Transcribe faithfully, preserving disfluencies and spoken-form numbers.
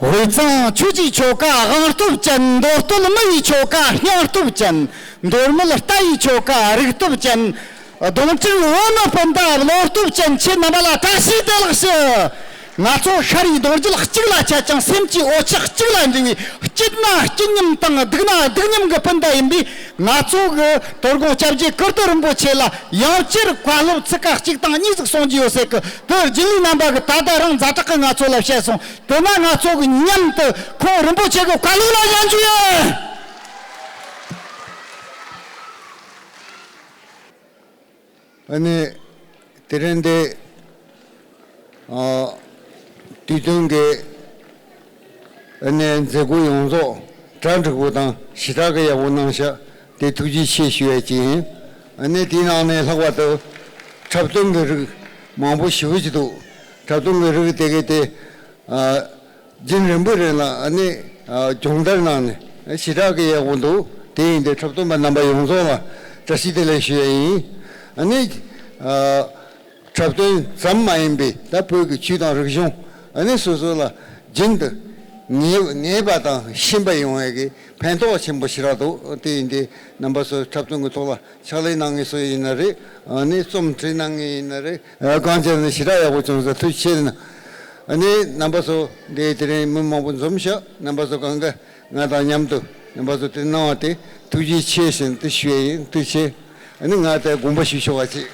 དབུས་གཙང་ཆོས་ཀྱི་ཆོལ་ཁ་དབང་སྟོབས་ཅན། མདོ་སྟོད་མི་ཡི་ཆོལ་ཁ་སྙིང་སྟོབས་ཅན། མདོ་སྨད་རྟ་ཡི་ཆོལ་ཁ་རིག་སྟོབས་ཅན། གདོང་དྲུག་བོད་མི་སྤུན་ཟླ་བློ་སྟོབས་ཅན། ཁྱེད་རྣམ་པ་ལ་བཀྲ་ཤིས་བདེ་ལེགས་ཞུ། ང་ཚོ་ཤ་རུས་གདུང་རྒྱུད་གཅིག་ལ་ཆ་ཅིང་། སེམས་ཀྱི་འོ་ཆག་གཅིག་ལ་འདྲེས་པའི། སྐྱིད་ན་སྐྱིད་མཉམ་དང་། སྡུག་ན་སྡུག་མཉམ་གྱི་སྤུན་ཟླ་ཡིན་པས། ང་ཚོ་གི་དོ་དགོང་སྐྱབས་རྗེ་ཀིརྟི་རིན་པོ་ཆེ་ལ་ཡང་བསྐྱར་བཀའ་སློབ་ཚིག་ཁ་གཅིག་དང་གཉིས་ཟིག་གསུང་རྒྱུ་ཡོད་ཟེར་གི། དེ་རྒྱུན་ལས་རྣམ་པ་གིས་ད་ལྟ་རང་ཛ་དྲག་གིས་ང་ཚོ་ལ་བཤད་སོང་། དེ་ན་ང་ཚོ་གིས་མཉམ་དུ་ཁོང་རིན་པོ་ཆེ་གི་བཀའ་སློབ་ལ་ཉན་རྒྱུ་ཡིན། ཨ་ནི། དེ་རིང་འདི། ཨ། དུས་སྟོན་གྱི། ཨ་ནི་མཛད་སྒོ་ཡོངས་རྫོགས་གྲ་འགྲིག་པོ་དང་ཞེ་དྲག་གི་ཡག་པོ་གནང་ཤག་དེ་ཐུགས་རྗེ་ཆེ་ཞུ་ཡ་ཅིག་ཡིན། ཨ་ནི་དེའི་ནང་ནས་ལྷག་པར་དུ་འཁྲབ་སྟོན་གྱི་རིགས་མང་པོ་ཞེ་པོ་ཅིག་འདུག་འཁྲབ་སྟོན་གྱི་རིགས་དེ་གའི་དེ། ཨ། རྒྱུན་རིང་པོའི་རིང་ལ་ཨ་ནི། ཨ། སྦྱོང་བརྡར་གནང་ནས་ཞེ་དྲག་གི་ཡག་པོ་འདུག་དེ་ཡིན་དུས་འཁྲབ་སྟོན་པ་རྣམ་པ་ཡོངས་རྫོགས་ལ་བཀྲ་ཤིས་བདེ་ལེགས་ཞུ་ཡ་ཡིན། ཨ་ནི། ཨ། འཁྲབ་སྟོན་ཙམ་མ་ཡིན་པའི་ད་བོད་ཀྱི་ཆོས་དང་རིག་གཞུང་ཨ་ནི་སོ་སོ་ལ་རྒྱུན་དུ་ངེས་ངེས་པ་དང་ཤེས་པ་ཡོང་བའི་གི་ཕན་ཐོགས་ཆེན་པོ་ཞེ་དྲག་འདུག་དེ་ཡིན་དུས་རྣམ་པ་ཚོ་འཁྲབ་སྟོན་གྱི་ཐོག་ལ་ཕྱག་ལས་གནང་མཁན་ཚོ་ཡིན་ན་རེད། ཨ་ནི་རྩོམ་བྲིས་གནང་མཁན་ཡིན་ན་རེད། ཨ། གང་བྱས་ན་ཞེ་དྲག་ཡག་པོ་བྱུང་སོང་། ཐུགས་རྗེ་ཆེ་གནང་། ཨ་ནི་རྣམ་པ་ཚོ་འདི་དེ་རིང་མི་མང་པོ་འཛོམས་ཤག་རྣམ་པ་ཚོ་གང་ག་ང་དང་མཉམ་དུ་རྣམ་པ་ཚོ་དེ་གནང་བ་དེ་ཐུགས་རྗེ་ཆེ་ཞེས་དེ་ཞུ་ཡ་ཡིན། ཐུགས་རྗེ་ཆེ། ཨ་ནི་ང་དེ་དགོངས་པ་ཞུ་ཆོག་པ་ཅིག